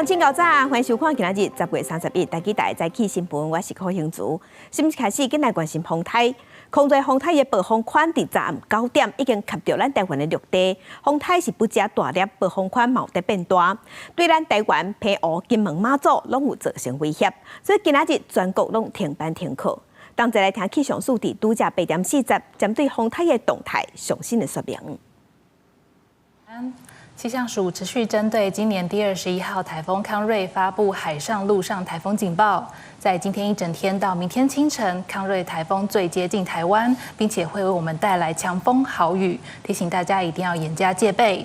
請夠早，歡迎收看今仔日10月31台語台早起新聞，我是柯興竹。新聞開始，緊來關心風颱。空瑞風颱的暴風圈佇昨暗9點已經吸著咱台灣的陸地，風颱是不止大粒，暴風圈嘛有佇變大，對咱台灣、澎湖、金門、馬祖攏有造成威脅，所以今仔日全國攏停班停課。同齊來聽氣象署佇拄才8點40針對風颱的動態上新的說明。氣象署持續針對今年第21號颱風康瑞發布海上、陸上颱風警報。在今天一整天到明天清晨，康瑞颱風最接近台灣，並且會為我們帶來強風豪雨，提醒大家一定要嚴加戒備。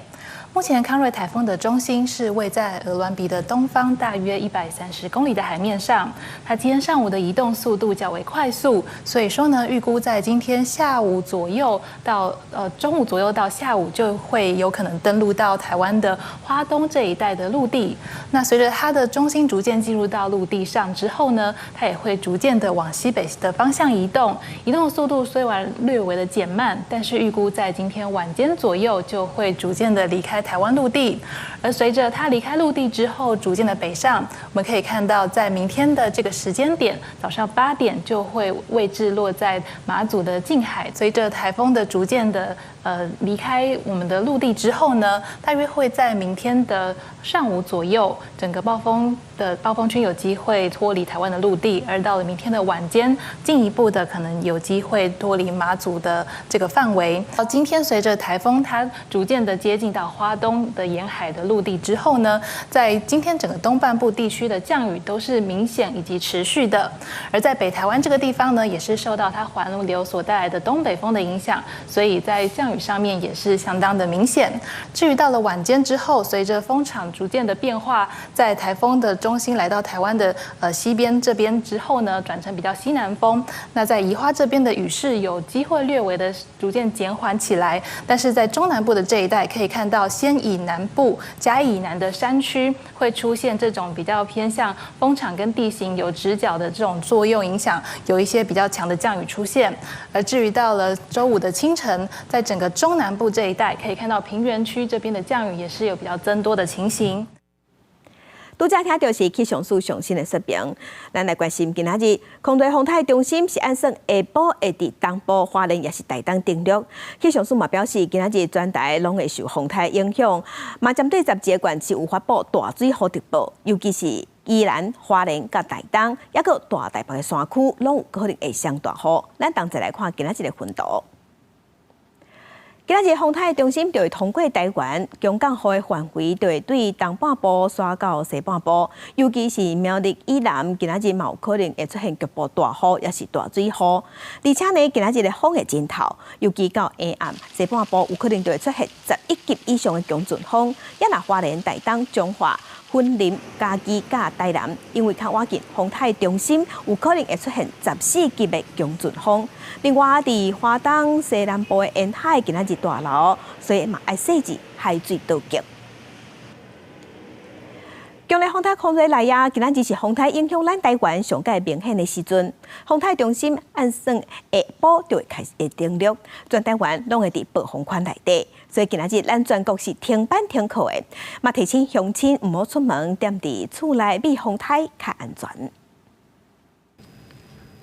目前康瑞颱風的中心是位在鵝鑾鼻的東方大約130公里的海面上。它今天上午的移動速度較為快速，所以說呢，預估在今天下午左右到中午左右到下午就會有可能登陸到台灣的花東這一帶的陸地。那隨着它的中心逐漸進入到陸地上之後呢，它也會逐漸的往西北的方向移動，移動的速度雖然略微的減慢，但是預估在今天晚間左右就會逐漸的離開台灣陸地，而隨着它離開陸地之後，逐漸的北上，我們可以看到，在明天的這個時間點，早上8點就會位置落在馬祖的近海。隨着颱風的逐漸的離開我們的陸地之後呢，大約會在明天的上午左右，整個暴風的暴風圈有機會脫離台灣的陸地，而到了明天的晚間，進一步的可能有機會脫離馬祖的這個範圍。到今天，隨着颱風它逐漸的接近到花東的沿海的陸地之後呢，在今天整個東半部地區的降雨都是明顯以及持續的，而在北台灣這個地方呢，也是受到它環流所帶來的東北風的影響，所以在降雨上面也是相當的明顯。至於到了晚間之後，隨着風場逐漸的變化，在颱風的中心來到台灣的西邊這邊之後呢，轉成比較西南風。那在宜花這邊的雨勢有機會略微的逐漸減緩起來，但是在中南部的這一帶可以看到，先以南部嘉義以南的山區會出現這種比較偏向風場跟地形有直角的這種作用影響，有一些比較強的降雨出現。而至於到了週五的清晨，在整個中南部這一帶，可以看到平原區這邊的降雨也是有比較增多的情形。拄才聽著是氣象署上新的說明，咱來關心今仔日空瑞風颱中心是按算下晡會佇東部花蓮抑是台東登陸。氣象署嘛表示，今仔日全台攏會受風颱影響，嘛針對11個縣市有發布大水雨特報，尤其是宜蘭、花蓮佮台東，抑閣大台北的山區，攏有可能會上大雨。咱同齊來看今仔日的雲圖。今仔日風颱中心就會通過台灣，強降雨的範圍就會對東半部徙到西半部，尤其是苗栗以南，今仔日嘛有可能會出現局部大雨，抑是大水雨。而且呢，今仔日的風會真透，尤其到下暗西半部有可能就會出現11級以上的強陣風。抑若花蓮、台東、彰化、雲林、嘉義佮台南，因為較倚近風颱中心，有可能會出現14級的強陣風。另外，佇花東西南部的沿海，今仔日大流，所以嘛愛細緻海水倒激。強烈風颱康瑞來啊！今仔日是風颱影響咱台灣上蓋明顯的時陣。風颱中心按算下晡就會開始會登陸，全台灣攏會佇暴風圈內底。所以今仔日咱全國是停班停課的，嘛提醒鄉親毋好出門，踮佇厝內避風颱較安全。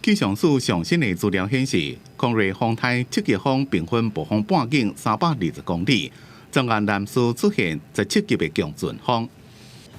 氣象署上新的資料顯示，康瑞風颱七級風平均暴風半徑320公里，昨暗南勢出現17級的強陣風。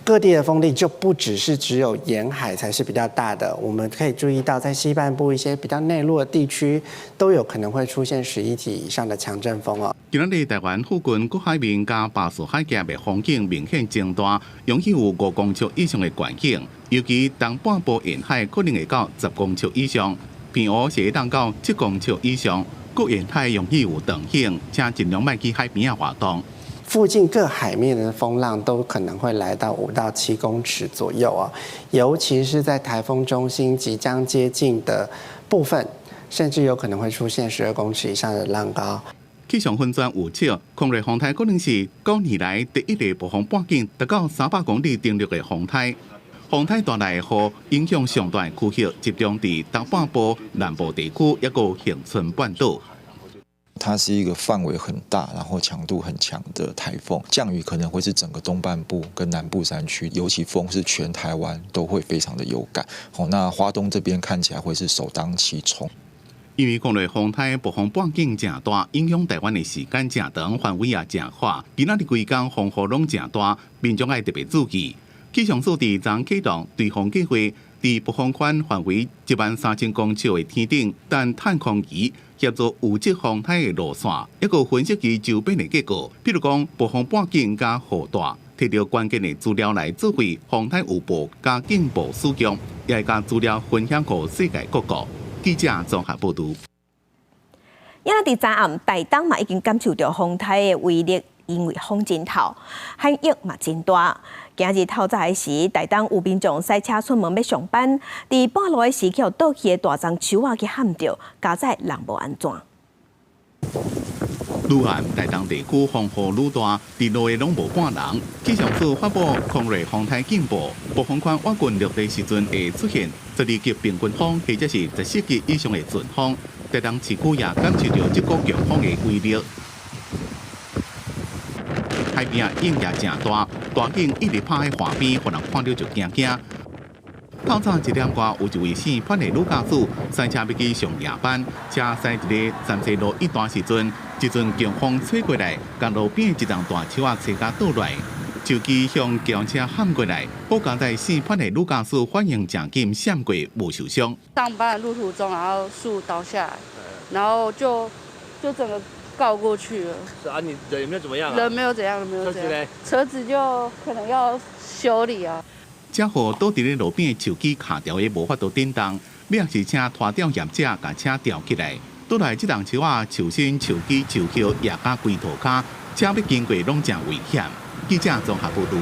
各地的風力就不只是只有沿海才是比較大的，我們可以注意到，在西半部一些比較內陸的地區，都有可能會出現11級以上的強陣風哦。今仔日台灣附近各海面佮巴士海峽的風景明顯增大，容易有5公尺以上的懸湧，尤其東半部沿海可能會到10公尺以上，澎湖是會當到7公尺以上，各沿海容易有長湧，請盡量莫去海邊仔活動。附近各海面的風浪都可能會來到5到7公尺左右啊，尤其是在颱風中心即將接近的部分，甚至有可能會出現12公尺以上的浪高。氣象粉專預測，康瑞風颱可能是9年來第一个暴風半徑達到300公里登陸的風颱。風颱帶來的雨影響上大的區域集中佇東半部、南部地區，抑閣恆春半島。它是一個範圍很大，然後強度很強的颱風，降雨可能會是整個東半部跟南部山區，尤其風是全台灣都會非常的有感。好，那花東這邊看起來會是首當其衝。因為康瑞風颱暴風半徑誠大，影響台灣的時間誠長，範圍也誠闊。今仔日規工風雨攏誠大，民眾愛特別注意。氣象署佇昨啟動颱風計畫，佇暴風圈範圍13,000公尺的天頂，等探空儀協助預測風颱的路線，抑閣分析其周邊的結果。比如講，暴風半徑佮雨帶，提著關鍵的資料來做為風颱預報佮警報使用，也會共資料分享予世界各國。記者綜合報導。因為佇昨暗台東嘛已經感受著風颱的威力，因為風真透，海湧嘛真大。今日透早的時，台東有民眾駛車出門欲上班，佇半路的時，予倒去的大欉樹仔去撼著，佳哉人無按怎。愈暗台東地區風雨愈大，佇路的攏無半人。氣象署發布康瑞風颱警報，暴風圈倚近陸地時陣會出現12級平均風，或者是14級以上的陣風。台東市區也感受著這股強風的威力。海邊啊，湧也誠大，大湧一直拍佇岸邊，予人看著就驚驚。透早1點外，有一位姓潘的女駕駛，駛車欲去上夜班，車駛佇咧三西路一段時陣，一陣強風吹過來，共路邊的一叢大樹仔吹共倒落來，樹枝向轎車撼過來，好佳哉姓潘的女駕駛反應誠緊，閃過無受傷。上班的路途中，然後樹倒下來，然後就整個告過去了。是啊，你人有沒有怎麼樣啊？人沒有怎樣，沒有怎樣。車子就可能要修理啊。這予倒佇咧路邊的樹枝卡著的無法度振動，尾仔是請拖吊業者共車吊起來。倒來這棟樹仔樹身、樹枝、樹葉壓甲規塗跤，車欲經過攏誠危險。記者綜合報導。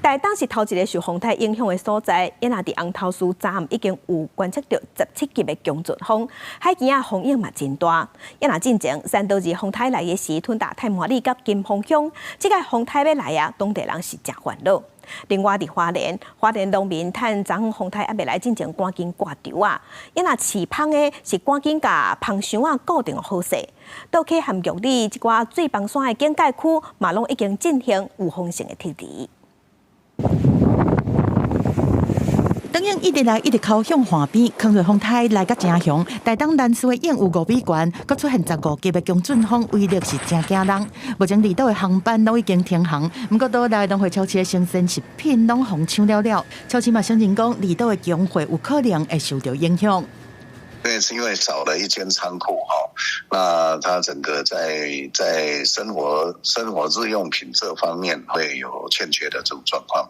台東是頭一个受風颱影響的所在，因若佇紅頭嶼昨暗已經有觀測著17級的強陣風，海墘仔風湧嘛真大。因若進前三多二風颱來的時，吞達太麻里佮金峰鄉，這个風颱欲來啊，當地人是誠煩惱。另外佇花蓮，花蓮農民趁昨昏風颱猶未來進前，趕緊掛稻仔。因若飼蜂的是趕緊共蜂箱仔固定好勢。倒溪和玉里這寡水枋山的警戒區，嘛攏已經進行預防性的撤離。當湧一直來一直敲向岸邊，康瑞風颱來甲誠強，台東蘭嶼的湧有5米懸，閣出現15級的強陣風，威力是誠驚人。目前離島的航班攏已經停航，毋過島內農會超市的生鮮食品攏予搶了了。超市嘛承認講，離島的供貨有可能會受著影響。因為是因為少了一間倉庫哈，那它整個在生活日用品這方面會有欠缺的這種狀況。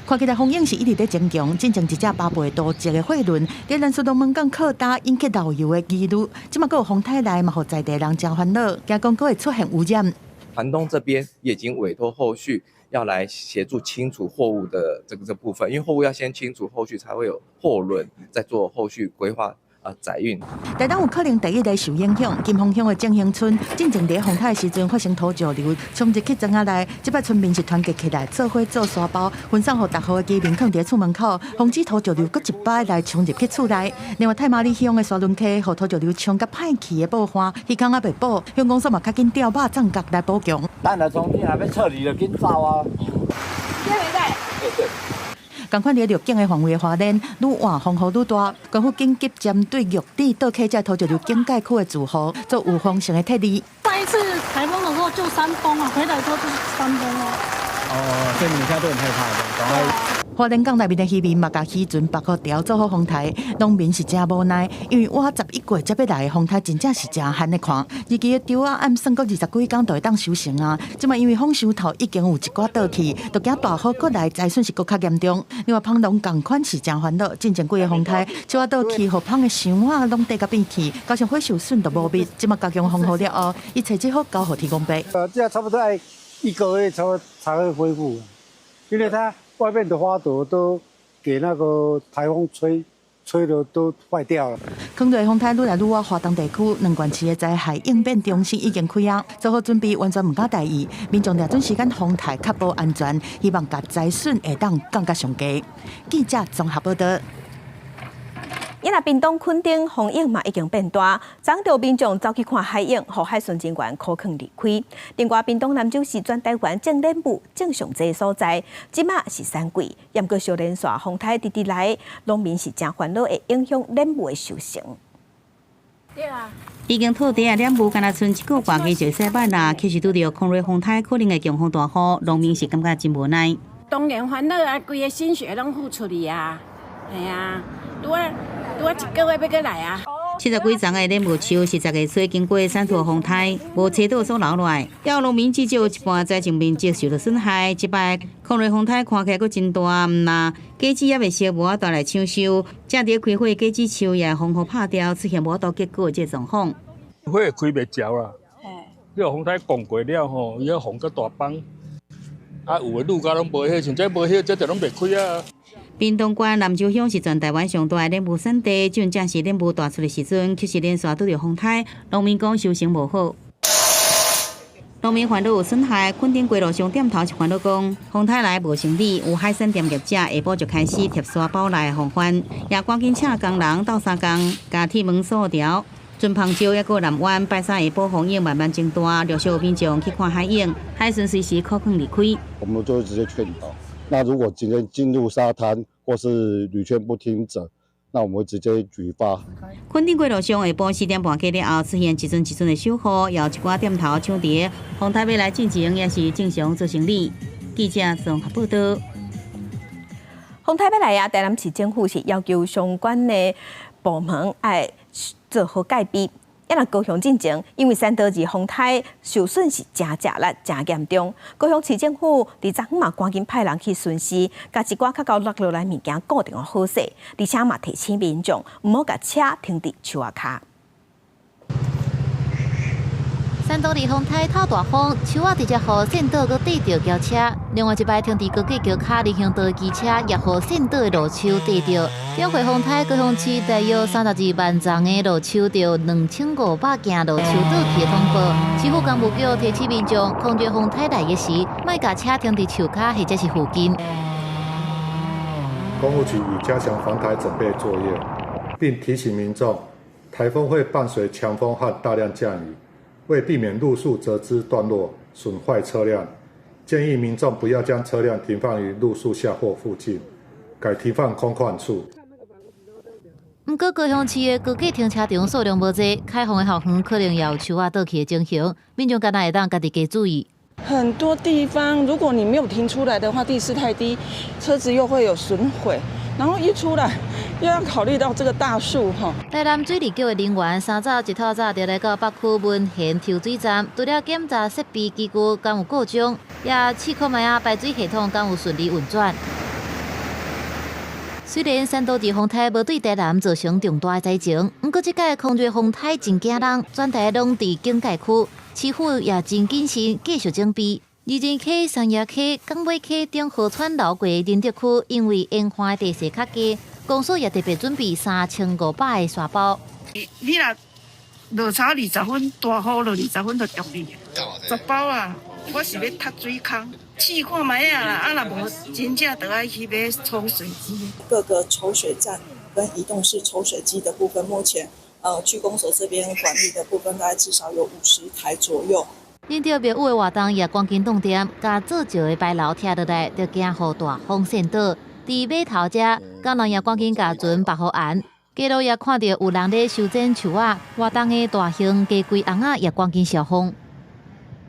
看起來風湧是一直咧增強，進前一隻8倍多隻的貨輪，佇蘭嶼龍門港靠礁引起漏油的疑慮，這馬閣有風颱來嘛，予在地人誠煩惱，驚講閣會出現污染。船東這邊也已經委託後續要來協助清除貨物的這個部分，因為貨物要先清除，後續才會有貨輪再做後續規劃。啊，載運。台東有可能第一个受影響，金峰鄉的正興村，進前佇風颱時陣發生土石流，衝入去莊仔內，這擺村民是團結起來，做伙做沙包，分送予逐戶的居民，囥佇厝門口，防止土石流閣一擺來衝入去厝內。另外，太麻里鄉的沙崙溪，予土石流沖甲歹去的布岸，漁空猶未補，鄉公所嘛較緊調肉粽角來補強。咱若從這若欲撤離就緊走啊！對。仝款佇鹿境的範圍花蓮，愈晚風雨愈大，政府緊急針對玉里倒溪這土石流警戒區的住戶做預防性的撤離。上一次颱風的時候就山崩啊，回來之後就是山崩哦。哦，所以你們現在都很害怕的，趕快。花蓮港內面的漁民嘛，共漁船縛好條做好風颱，農民是誠無奈，因為倚11月才欲來的風颱，真正是誠罕咧看。預計的稻仔按算閣20幾工就會當收成啊，這馬因為風傷透，已經有一寡倒去，就驚大雨閣來，災損是閣較嚴重。另外，蜂農仝款是誠煩惱，進前幾个風颱，樹仔倒去，予蜂的箱仔攏硩甲變去，加上火受損就無密，這馬加強防護了後，伊揣只好交予天公伯。這差不多愛一個月才會恢復，因為它外面的花朵都給那個颱風吹得都壞掉了。康瑞風颱愈來愈倚華東地區，兩縣市的災害應變中心已經開啊，做好準備，完全毋敢大意。民眾抓準時間風颱確保安全，希望共災損會當降甲上低。記者綜合報導。因為屏東墾丁風湧嘛已經變大，昨昏民眾走去看海湧，予海巡人員苦勸離開。另外，屏東南州是全台灣種蓮霧種上濟所在，這馬是產季，毋過小連續風颱直直來，農民是誠煩惱會影響蓮霧的收成。已經套地仔蓮霧，敢若賰一個外就會使挽啦。其實拄著康瑞風颱可能會強風大雨，農民是感覺真無奈。當然煩惱啊，規个心血攏付出去啊，係啊，拄仔拄仔一個月欲閣來啊。70幾叢的蓮霧樹是10月初經過三度風颱，無揣到所留落來，予農民至少一半栽種面積受到損害。這擺康瑞風颱看起來閣真大，毋但果子猶未熟，無法度來搶收，正佇開花果子樹也風雨拍掉，出現無法度結果這狀況。花會開袂焦啦，你風颱降過了吼，伊個風閣大放，啊有的愈甲攏無葉，像這無葉，這就攏袂開啊。屏東縣南州鄉是全台灣上大的蓮霧產地，正正是蓮霧大出的時陣，卻是連續拄著風颱，農民講收成無好。農民煩惱有損害，墾丁街路上店頭是煩惱講，風颱來無生理，有海產店業者下晡就開始貼沙包來防範，也趕緊請工人鬥相共，共鐵門鎖牢。船篷石抑閣南灣拜三下晡風湧慢慢增大，陸續有民眾去看海湧，海巡隨時苦勸離開。我們就會直接勸導。那如果今天進入沙灘或是屢勸不聽者，那我們會直接舉發。墾丁街路上下晡4點半過了後，出現一陣一陣的小雨，有一寡店頭搶佇風颱欲來進前，也是正常做生理。記者綜合報道。風颱欲來啊！台南市政府是要求相關的部門愛做好戒備。啊若高雄進前，因為三多二風颱受損是誠濟力、誠嚴重。高雄市政府佇昨昏嘛趕緊派人去巡視，共一寡較厚落落來物件固定好勢，而且嘛提醒民眾毋好共車停佇樹仔跤。三多二風颱透大風，樹仔直接予線倒閣硩著轎車。另外一擺停佇高架橋跤人行道的機車，也予線倒的路樹硩著。兩回風颱，高雄市大約32萬叢的路樹著2500件路樹倒去的通報。市府工務局提醒民眾，康瑞風颱來的時，莫共車停佇樹跤或者是附近。工務局已加強防颱準備作業，並提醒民眾，颱風會伴隨強風和大量降雨。為避免路樹折枝斷落損壞車輛，建議民眾不要將車輛停放於路樹下或附近，改停放空曠處。毋過高雄市的高架停車場數量無濟，開放的後園可能也有樹仔倒去的情形，民眾敢若會當家己加注意。很多地方，如果你沒有停出來的話，地勢太低，車子又會有損毀。然後一出來，又要考慮到這個大樹哈。台南水利局的人員三早一透早就來到北區文賢抽水站，除了檢查設備機具敢有故障，也試看覓仔排水系統敢有順利運轉。雖然三多二風颱無對台南造成重大災情，毋過這擺康瑞風颱真驚人，全台攏佇警戒區，市府也真謹慎，繼續準備。二仁溪、三葉溪、港尾溪等河川流過的仁德區，因為沿岸地勢較低，公所也特別準備3500個沙包。你若落差20分，大雨落20分就中你，10包啊！我是欲踢水空，試看覓仔啦，啊若無真正著愛去買抽水機。各個抽水站跟移動式抽水機的部分，目前區公所這邊管理的部分，大概至少有50台左右。仁德廟宇的活動也趕緊斷電，共做石的牌樓拆落來，就驚予大風鉎倒。佇碼頭遮，工人也趕緊共船縛好岸。街路也看著有人咧修剪樹仔，活動的大型家具尪仔也趕緊消風。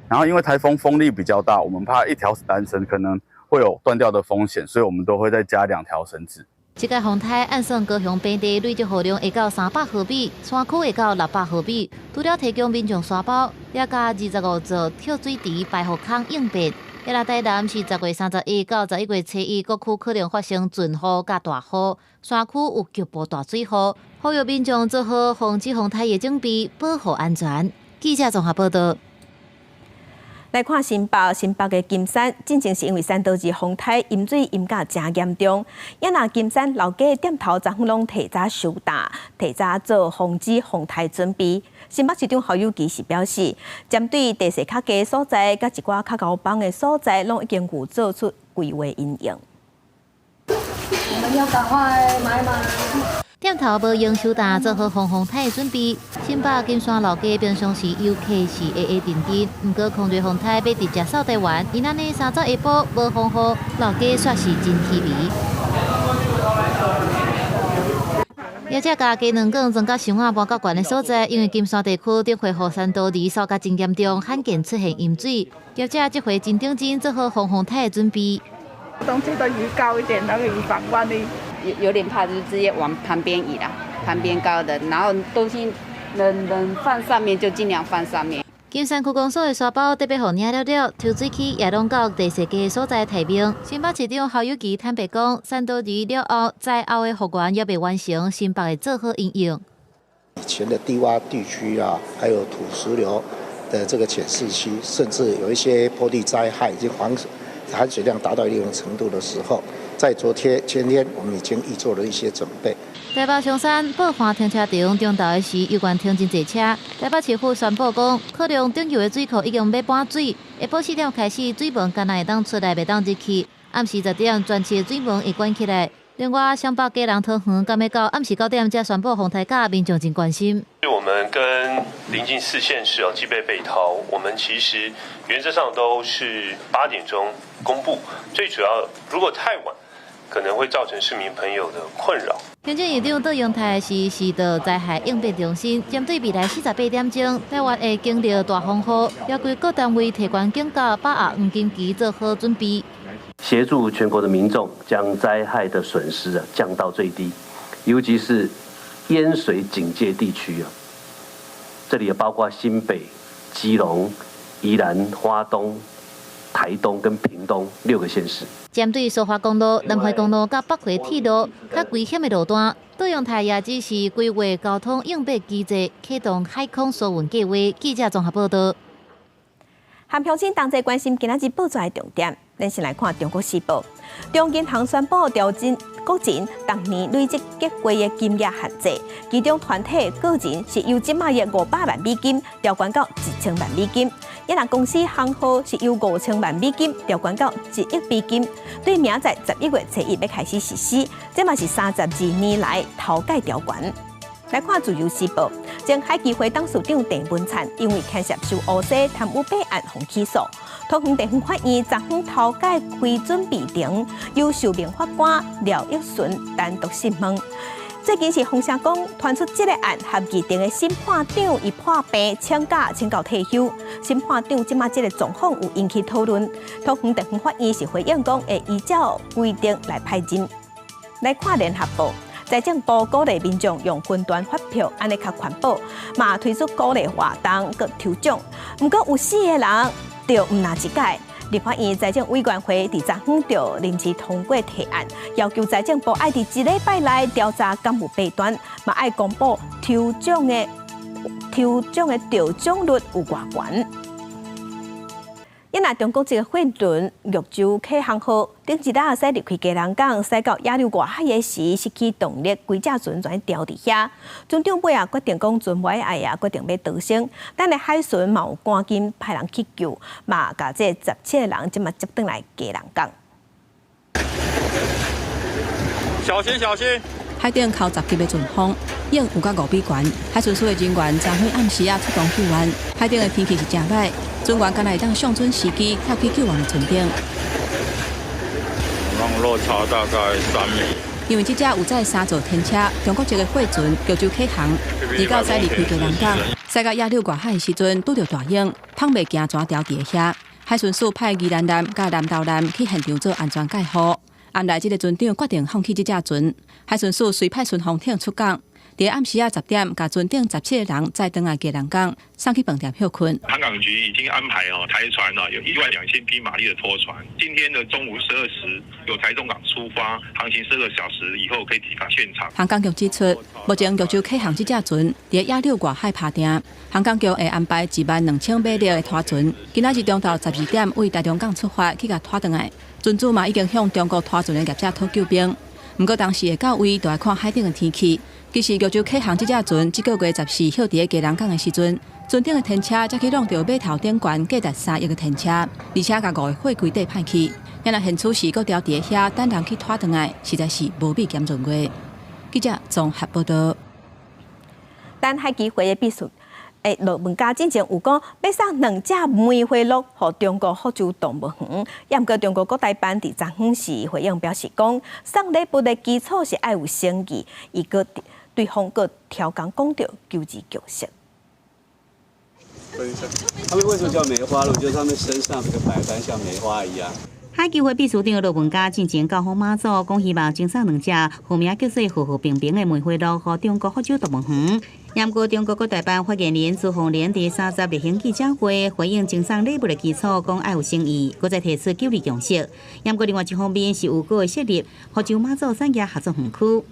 然後因為颱風風力比較大，我們怕一條纜繩可能會有斷掉的風險，所以我們都會再加兩條繩子。這個風颱按算高雄平地累積雨量會到300毫米，山區會到600毫米。除了提供民眾沙包，也共25座抽水池排雨孔應變。遐台南是10月31到11月初1，各區可能發生陣雨佮大雨，山區有局部大水雨，呼籲民眾做好防止風颱的準備，保護安全。記者綜合報道。來看新北，新北的金山，進前是因為三多二風颱淹水淹甲誠嚴重，啊若金山老街店頭昨昏攏提早收擔，提早做防止風颱準備。新北市長侯友宜是表示，針對地勢較低所在，佮一寡較高枋的所在，攏已經有做出規劃因應。我們要趕快買買。店頭無閒收擔，做好防風颱的準備。新北金山老街平常時遊客是會會陣陣，毋過空瑞風颱欲直接掃台灣，伊按呢三十下晡無風雨，老街煞是真稀微。業者共雞卵卷裝甲箱仔搬較懸的所在，因為金山地區頂回雨山多里掃甲真嚴重，罕見出現淹水。業者這回真認真做好防風颱的準備。東西都移高一點，那個以防萬一。有點怕，就直接往旁邊移啦，旁邊高的，然後東西能放上面就盡量放上面。金山區公所的沙包特別予領了了，抽水機也攏到地勢低所在待命。新北市長侯友宜坦白講，山多里了後，災後的復原猶未完成，新北會做好因應。以前的低窪地區啊，還有土石流的這個潛勢區，甚至有一些坡地災害，已經含水量達到一定程度的時候，在昨天、前天，我們已經預做了一些準備。台北松山寶華停車場中晝的時，猶原停真濟車。台北市府宣布講，可能頂游的水庫已經欲滿水，下晡4點開始，水門干焦會當出來，袂當入去。暗時10點，全市的水門會關起來。另外，雙北基隆桃園敢欲到暗時9點才宣布風颱假，民眾真關心。我們跟鄰近四縣市哦，基北北桃，我們其實原則上都是8點鐘公布。最主要，如果太晚，可能會造成市民朋友的困擾。行政院長卓榮泰是市道災害應變中心，針對未來48點鐘，台灣會經歷大風雨，要求各單位提懸警告，把握黃金期做好準備，協助全國的民眾將災害的損失啊降到最低，尤其是淹水警戒地區啊，這裡也包括新北、基隆、宜蘭、花東、台東跟屏東6個縣市。針對蘇花公路、南迴公路佮北迴鐵路較危險的路段，卓榮泰也只是規劃交通應變機制，啟動海空疏運計劃。記者綜合報道。和鄉親同齊關心今仔日報紙的重點，咱先來看《中國時報》。中央銀行宣布調整國人逐年累積結匯的金額限制，其中團體個人是由這擺的500萬美金調懸到1000萬美金，一若公司行號是由5000萬美金調懸到1億美金。對明仔載11月初1欲開始實施，這嘛是32年來頭擺調懸。來看《自由時報》，前海基會董事長鄭文燦因為牽涉收烏西貪污弊案，予起訴。桃園地方法院昨昏頭擺開準備庭，由受命法官廖益純單獨訊問。最近是風聲講，傳出這個案合議庭的審判長伊破病請假請到退休，審判長這馬這個狀況有引起討論。桃園地方法院是回應講，會依照規定來派任。來看聯合報。財政部鼓勵民眾用雲端發票，按呢較環保，嘛推出鼓勵活動閣抽獎。毋過有4個人著毋若一改。立法院財政委員會佇昨昏就臨時通過提案，要求財政部愛佇一禮拜內調查敢有弊端，嘛愛公布抽獎的中獎率有偌懸。若中國這個貨輪玉州啟航號，頂一日駛離開基隆港，駛到野柳外海的時，失去動力，規隻船全牢佇遐。船長尾仔決定講船尾愛啊，決定欲逃生，等下海巡嘛有趕緊派人去救，嘛共這17個人這馬接轉來基隆港。小心小心！海頂空10級的陣風，湧有到5米懸。海巡署的人員昨昏暗時仔出動救援。海頂的天氣是誠䆀，船員敢若會當上準時機跳去救援的船頂。浪落差大概3米。因為這隻有載3座天車，中國籍的貨船玉州啟航，二九駛離開基隆港，駛到野柳外海的時陣，拄著大湧，碰袂行全牢佇遐。海巡署派宜蘭艦佮南投艦去現場做安全戒護。暗內這个船長決定放棄這隻船，海巡署隨派順風艇出港，佇暗時仔10點，共船頂17個人載轉來基隆港，送去飯店歇睏。航港局已經安排哦，台船哦，有12000匹馬力的拖船。今天的中午12時由台中港出發，航行12個小時以後可以抵達現場。航港局指出，目前玉州啟航這隻船佇野柳外海拍碇，航港局會安排12000馬力的拖船，今仔日中晝12點為台中港出發去共拖轉來。船主嘛已經向中國拖船的業者討救兵，毋過當時會到位，就愛看海頂的天氣。其實玉州啟航這隻船，這個月14歇佇咧基隆港的時陣，船頂的天車才去弄著碼頭頂懸價值3億的天車，而且共5個貨櫃綴歹去。若現此時閣牢佇咧遐等人去拖轉來，實在是無米兼閏月。記者綜合報道。但海基會的秘書羅文嘉進前有講，欲送兩隻梅花鹿予中國福州動物園。也毋過中國國台辦佇昨昏時回應表示講，送禮物的基礎是愛有誠意，伊閣對方閣刁工講著求而共識。他們為什麼叫梅花鹿？就是他們身上這個白斑像梅花一樣。海基會秘書長羅文嘉進前到訪馬祖，講希望贈送兩隻號名叫做和和平平的梅花鹿，予中國福州動物園。毋過中國國台辦發言人朱鳳蓮佇30例行記者會回應贈送禮物的基礎，講愛有誠意，閣再提出九二共識。毋過另外一方面是有閣設立福州馬祖產業合作園區。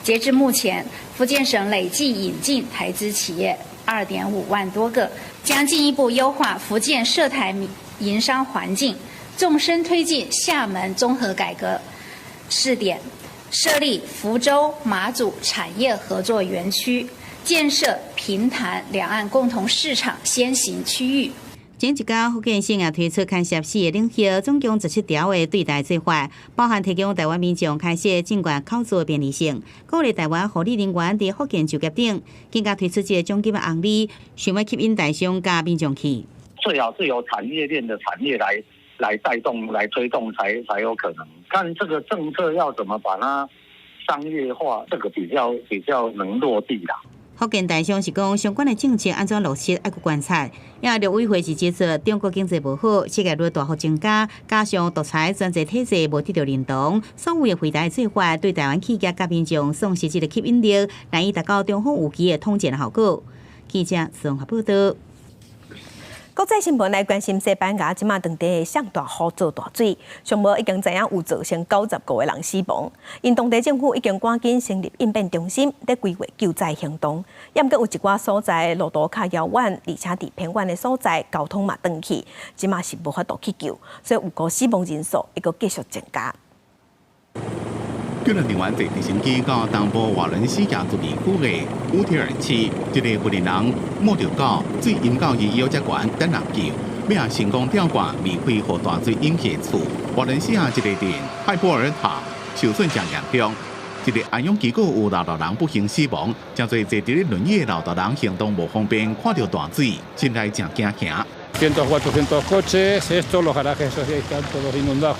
截至目前，福建省累計引進台資企業2.5萬多個，將進一步優化福建涉台營商環境，縱深推進廈門綜合改革試點，設立福州馬祖產業合作園區，建設平潭兩岸共同市場先行區域。前一工，福建省也推出開設四個領域，總共17條的對台做法，包含提供台灣民眾開設證券口座的便利性，鼓勵台灣護理人員佇福建就業等，更加推出這個獎金的紅利，想欲吸引台商佮民眾去。最好是由產業鏈的產業來帶動、來推動才有可能。看這個政策要怎麼把它商業化，這個比較能落地啦。福建台商是講，相關的政策按怎落實，愛閣觀察。也陸委會是指出，中國經濟無好，失業率大幅增加，加上獨裁專制體制無得到認同，所有的惠台做法對台灣企業佮民眾喪失這個吸引力，難以達到中方預期的統戰效果。記者綜合報道。國際新聞來關心西班牙這馬當地上大雨做大水，上無已經知影有造成95個人死亡。𪜶當地政府已經趕緊成立應變中心，咧規劃救災行動。也毋過有一寡所在路途較遙遠，而且佇偏遠的所在交通嘛斷去，這馬是無法度去救，所以預估死亡人數會閣繼續增加。救援人員坐直升機到東部瓦倫西亞自治區的烏提爾市，一个婦人摸著狗水淹到伊腰遮懸，等人救，尾仔成功吊掛離開予大水淹去的厝。瓦倫西亞一个鎮海波爾塔受損誠嚴重，一个安養機構有老大人不幸死亡，誠濟坐佇咧輪椅的老大人行動無方便，看著大水，心內誠驚驚。 400, 400 coches, esto, los garajes están todos inundados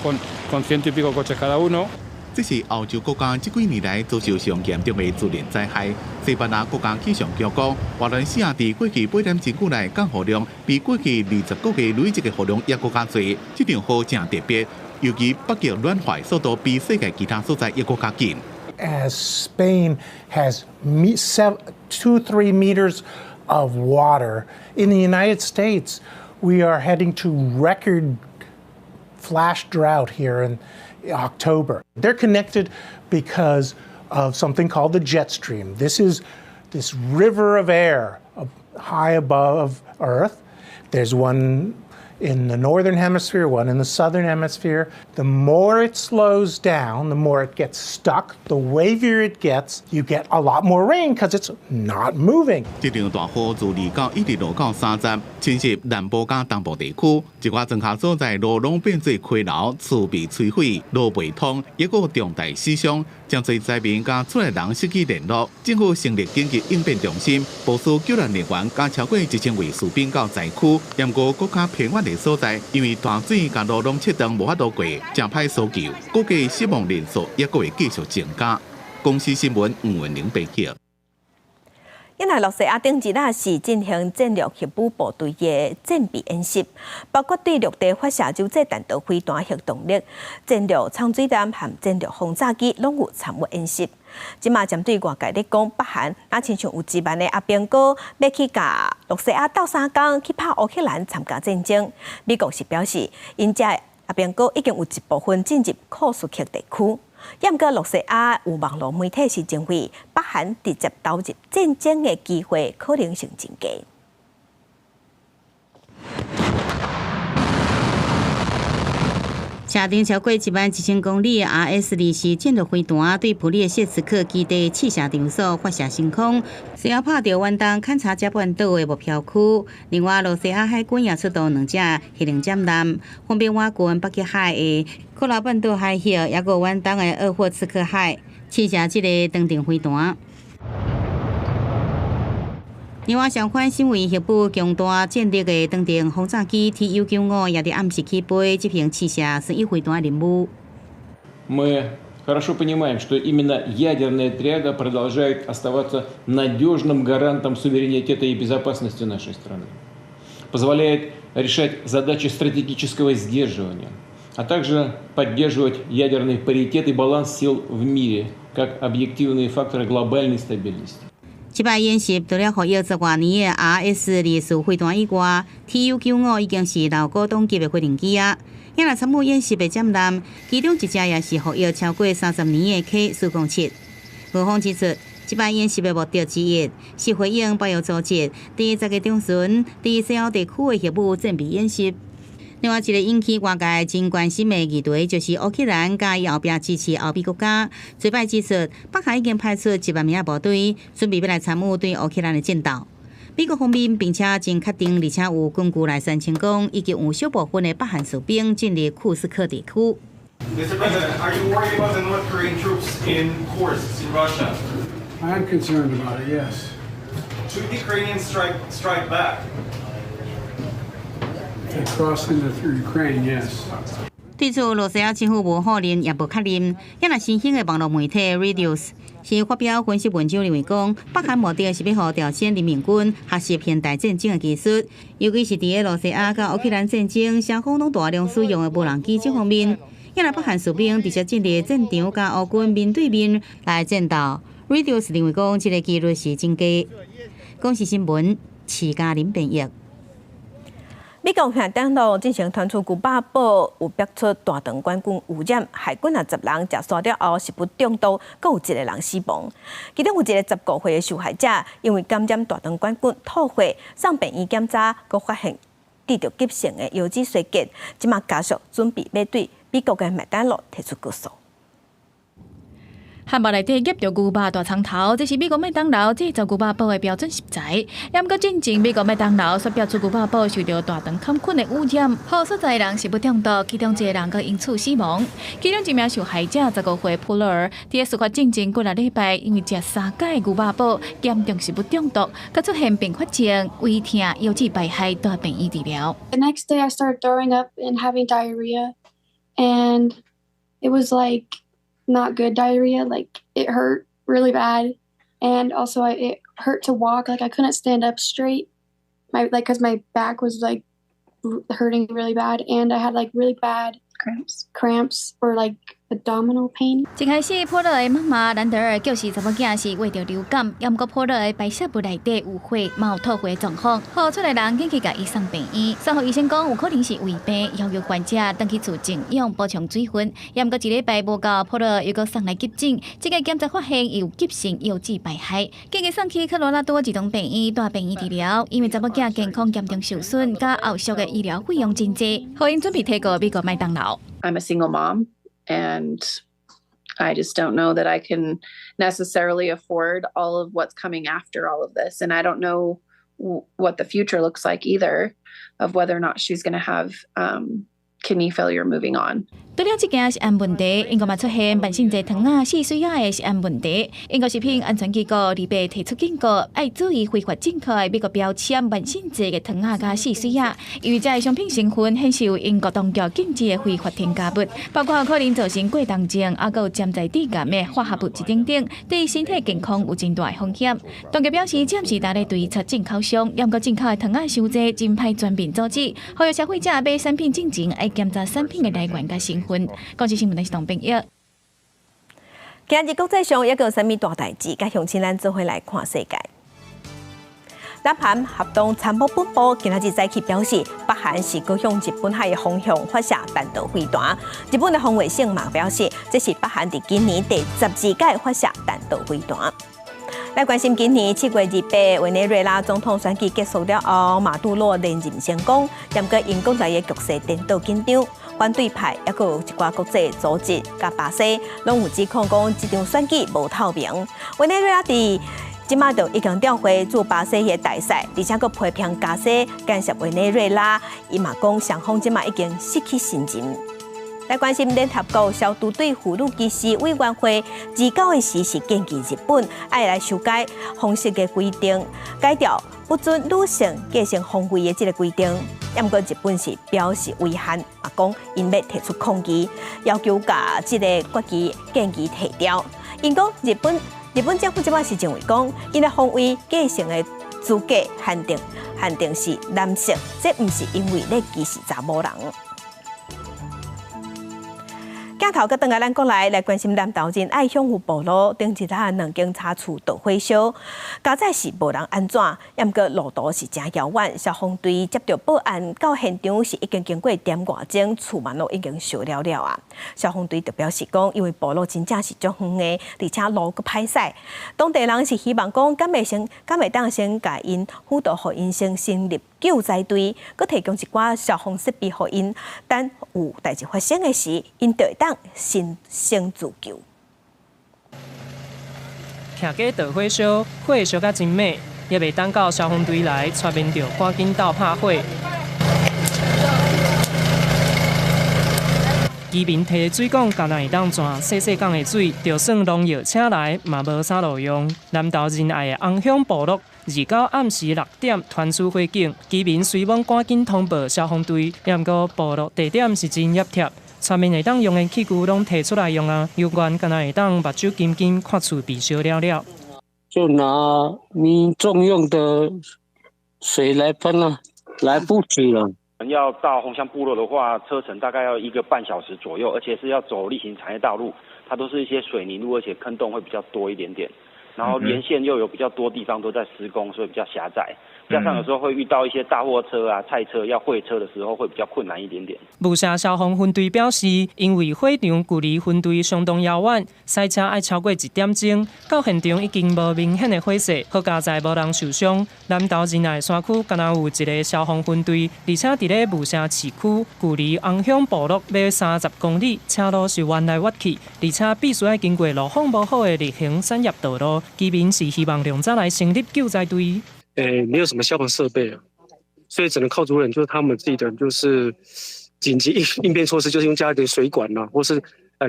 con ciento y pico coches cada uno。這是歐洲國家這幾年來遭受上嚴重的自然災害。西班牙國家氣象局講，瓦倫西亞佇過去八點鐘久內降雨量比過去20個月累積的雨量猶閣較濟。這場雨誠特別，尤其北極暖化速度比世界其他所在猶閣較緊。 As Spain has 2, 3 meters of water, in the United States, we are heading to record flash drought here in October. They're connected because of something called the jet stream. This is this river of air high above Earth. There's one in the northern hemisphere, one in the southern hemisphere. The more it slows down, the more it gets stuck, the wavier it gets, you get a lot more rain because it's not moving. 這場大雨自二九一直落到30，侵襲南部佮東部地區，一寡莊跤所在路攏變做溪流，厝被摧毀，路袂通，抑閣有重大死傷，誠濟災民佮厝內人失去聯絡。政府成立緊急應變中心，部署救援人員佮超過1000位士兵到災區。毋過閣較偏遠的所在，因為大水共路攏切斷，無法度過，誠歹搜救，估計死亡人數抑閣會繼續增加。公視新聞吳文玲報道。因為露西亞頂日仔是進行戰略核武部隊的戰備演習，包括對陸地發射洲際彈道飛彈核動力、戰略氅水艦和戰略轟炸機攏有參與演習。這馬針對外界咧講，北韓若親像有1萬个阿兵哥欲去共露西亞鬥相共去拍烏克蘭參加戰爭。美國是表示，𪜶遮阿兵哥已經有一部分進入庫斯克地區。毋過，露西亞有網路媒體是認為，北韓直接投入戰爭的機會可能性真低。車長超過1萬1000公里的 RS 24戰略飛彈對普利謝茨克基地試射場所發射升空，隨後拍著遠東坎察加半島的目標區。另外，露西亞海軍也出動兩隻核能艦艦，分別倚近北極海的庫拉半島海域，抑閣遠東的鄂霍次克海。試射這个長程飛彈。另外，相關身為核武強大戰力的長程轟炸機 TU-95也佇暗時起飛執行試射巡弋飛彈任務。 Мы хорошо понимаем, что именно ядерная триада продолжает оставаться надежным гарантом суверенитета и безопасности нашей страны, позволяет решать задачи стратегического сдерживания, а также поддерживать ядерный паритет и баланс сил в мире как объективные факторы глобальной стабильности. 這擺演習除了服役十外年的 RS-24飛彈以外，TU-95已經是老古董級的飛行機啊！也來參與演習的戰艦，其中一隻也是服役超過30年的 K-407。俄方指出，這擺演習的目的之一是回應北約組織佇10月中旬佇西歐地區的核武戰備演習。另外一個引起外界真關心的議題，就是烏克蘭佮伊後壁支持歐美國家。最擺指出，北韓已經派出1萬名的部隊，準備欲來參與對烏克蘭的戰鬥。美國方面並且真確定，而且有根據來宣稱講，已經有小部分的北韓士兵進入庫斯克地區。 Mr. President, are you worried about the North Korean troops in Kursk in Russia? I am concerned about it, yes. Should Ukrainians strike back? If they cross into Ukraine, yes. 對此，羅西亞政府無否認，也無確認。也若新興的網絡媒體 Reuters 是發表分析文章，認為講，北韓目的是欲予朝鮮人民軍學習現代戰爭的技術，尤其是佇咧羅西亞佮烏克蘭戰爭，雙方攏大量使用的無人機這方面。也若北韓士兵直接進入戰場，佮烏軍面對面來戰鬥。Reuters 認為講，這个幾率是真低。公視新聞，徐嘉玲編譯。美國向登陸進行傳出牛肉堡有爆出大腸桿菌污染，害幾若十人食煞了後食物中毒，閣有一个人死亡。其中有一个15歲的受害者，因為感染大腸桿菌吐血，送病院檢查，閣發現得著急性的腰子衰竭，這馬家屬準備欲對美國的麥當勞提出告訴。漢堡內底夾著牛肉大蔥頭，這是美國麥當勞製造牛肉堡的標準食材。毋過進前美國麥當勞煞爆出牛肉堡受著大腸桿菌的污染，予數十个人食物中毒，其中一个人閣因此死亡。其中一名受害者15歲普羅爾，佇事發進前幾若禮拜，因為食三改牛肉堡，嚴重食物中毒，閣出現併發症，胃疼、腰子敗害，帶病院治療。 The next day I started throwing up and having diarrhea, and it was like not good diarrhea. Like, it hurt really bad, and also it hurt to walk. Like, I couldn't stand up straight. My like because my back was like hurting really bad, and I had like really bad cramps or like abdominal pain. 一開始，普羅的媽媽蘭德爾叫查某囝是患著流感，毋過普羅的排泄物內底有血，嘛有吐血狀況，予厝內人緊急共伊送病院。送予醫生講有可能是胃病，要求患者轉去厝靜養補充水分。毋過一禮拜無夠，普羅又閣送來急診，這个檢查發現有急性腰子敗害，緊急送去科羅拉多兒童病院帶病院治療。因為查某囝健康嚴重受損，佮後續的醫療費用真濟，予𪜶準備提告美國麥當勞。 I'm a single mom, and I just don't know that I can necessarily afford all of what's coming after all of this. And I don't know what the future looks like either, of whether or not she's going to have kidney failure moving on. 除了這件食安問題，英國嘛出現慢性濟糖仔、瀉水仔的食安問題。英國食品安全機構禮拜提出警告，愛注意非法進口的美國標籤慢性濟的糖仔佮瀉水仔，因為這个商品成分顯示有英國當局禁止的非法添加物，包括可能造成過動症，抑閣有潛在致癌的化合物質等等，對身體健康有真大的風險。當局表示，暫時焦咧追查進口商，毋過進口的糖仔傷濟，真歹全面阻止。呼籲消費者買產品進前，愛檢查產品的來源佮成分。公視新聞的是董炳業。今日國際上抑閣有啥物大代誌？佮鄉親咱做伙來看世界。南韓合同參謀本部今仔日早起表示，北韓是閣向日本海的方向發射彈道飛彈。日本的防衛省嘛表示，這是北韓佇今年第12擺發射彈道飛彈。來關心今年7月28，委內瑞拉總統選舉結束了後，馬杜羅連任成功，毋過𪜶國內的局勢顛倒緊張，反對派抑閣有一寡國際組織佮巴西，攏有指控講這場選舉無透明。委內瑞拉佇這馬就已經調回駐巴西的大使，而且閣批評加西干涉委內瑞拉，伊嘛講雙方這馬已經失去信任。來關心聯合國消毒隊婦女騎士委員會，自九的時是建議日本愛來修改皇室的規定，改掉不准女性繼承皇位的這個規定。毋過日本是表示遺憾，啊講𪜶欲提出抗議，要求共這個決議建議提掉。𪜶講日本政府這擺是認為講，𪜶的皇位繼承的資格限定是男性，這毋是因為咧歧視查某人。鏡頭閣轉來咱國內來關心南投仁愛鄉有部落頂一下兩間茶厝著火燒，佳哉是無人按怎，毋過路途是誠遙遠。消防隊接著報案到現場是已經經過點外鐘，厝嘛攏已經燒了了啊！消防隊就表示講，因為部落真正是足遠的，而且路閣歹駛，當地人是希望講，敢會當先共𪜶輔導，予𪜶先成立救災隊，閣提供一寡消防設備予𪜶，等有代誌發生的時，𪜶就會當先自救。徛家著火燒，火燒甲真猛，猶未等到消防隊來，村民就趕緊鬥拍火。居民提水管，敢若會當轉細細管的水，就算農藥請來，嘛無啥路用。南投仁愛的紅鄉部落，29暗時6點傳出火警，居民隨忙趕緊通報消防隊。毋過部落地點是真翕貼，村民會當用的器具攏提出來用啊，猶原敢若會當目睭金金看厝被燒了了。就拿民眾用的水來噴啦，來不及了。要到紅鄉部落的話，車程大概要1個半小時左右，而且是要走例行產業道路，它都是一些水泥路，而且坑洞會比較多一點點。然後沿線又有比較多地方都在施工，所以比較狹窄。加上有時候會遇到一些大貨車啊、菜車要會車的時候，會比較困難一點點。霧社消防分隊表示，因為火場距離分隊相當遙遠，駛車愛超過1點鐘，到現場已經無明顯的火勢，好佳哉無人受傷。南投仁愛山區敢若有一个消防分隊，而且佇咧霧社市區，距離紅鄉部落欲30公里，車路是彎來彎去，而且必須愛經過路況無好的例行產業道路。居民是希望量早來成立救災隊。沒有什麼消防設備啊，所以只能靠族人，就是他們自己的，就是緊急應變措施，就是用家裡的水管啊，或是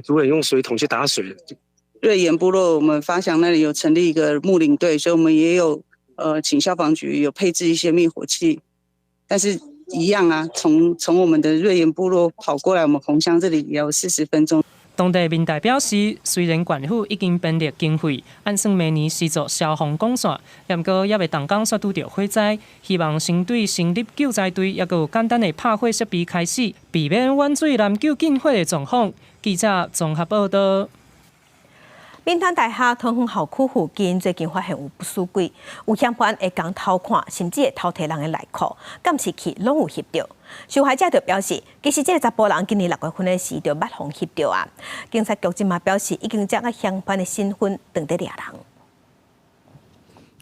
族人用水桶去打水。瑞岩部落，我們發祥那裡有成立一個睦鄰隊，所以我們也有請消防局有配置一些滅火器，但是一樣啊，從我們的瑞岩部落跑過來，我們紅鄉這裡也要40分鐘。當地民代表示，雖然縣府已經編列經費，按算明年施作消防管線，毋過猶未動工煞拄著火災，希望先對成立救災隊，猶閣有簡單的拍火設備開始，避免遠水難救近火的狀況。記者綜合報道。民團大學桃園校區附近最近發現有不死鬼，有嫌犯會共偷看，甚至會偷提人的內褲，監視器攏有翕著。受害者就表示，其實這个查埔人今年6月份的時就捌予翕著啊。警察局這馬表示，已經將個嫌犯的身份當佇掠人。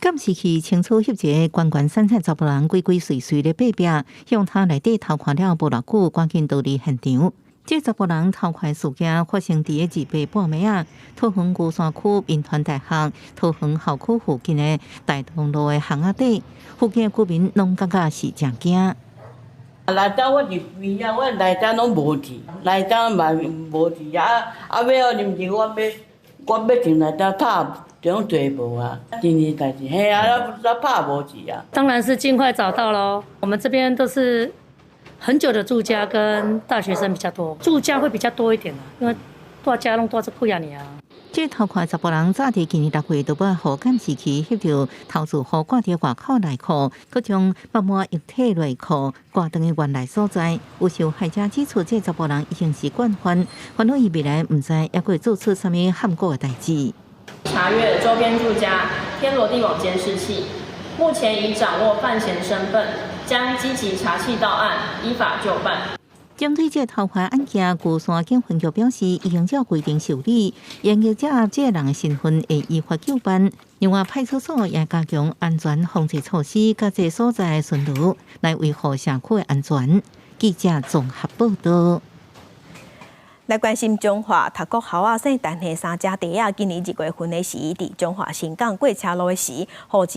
監視器清楚翕一个懸懸散散查埔人鬼鬼祟祟咧爬壁，向塔內底偷看了無偌久，趕緊逃離現場。這查埔人偷看事件發生佇個28半暝仔，桃園龜山區民團大學桃園校區附近的大同路的巷仔底，附近的居民攏感覺是誠驚。來遮我佇邊仔，我來遮攏無去，來遮嘛無去啊！啊，尾後臨時我欲進來遮拍，這種濟無啊，真濟代誌，嘿啊，咱拍無去啊。當然是盡快找到囉。我們這邊都是很久的住家跟大學生比較多，住家會比較多一點啦，因為蹛遮攏蹛這久啊爾。這偷看查埔人早佇今年6月就欲予監視器翕著頭厝予掛佇外口內褲，閣將腹膜液體內褲掛轉去原來所在。有受害者指出，這查埔人已經是慣犯，煩惱伊未來毋知猶閣會做出啥物譀古的代誌。查閱周邊住家天羅地網監視器，目前已掌握犯嫌身份，將積極查緝到案，依法就辦。針對這偷看案件，龜山警分局表示，已經照規定受理，嚴格掌握這个人的身份，會依法究辦。另外，派出所也加強安全防治措施，佮這所在的巡邏，來維護社區的安全。記者綜合報道。來關心彰化讀國校仔姓陳的三隻弟仔，今年2月份的時，佇彰化新港過車路的時，予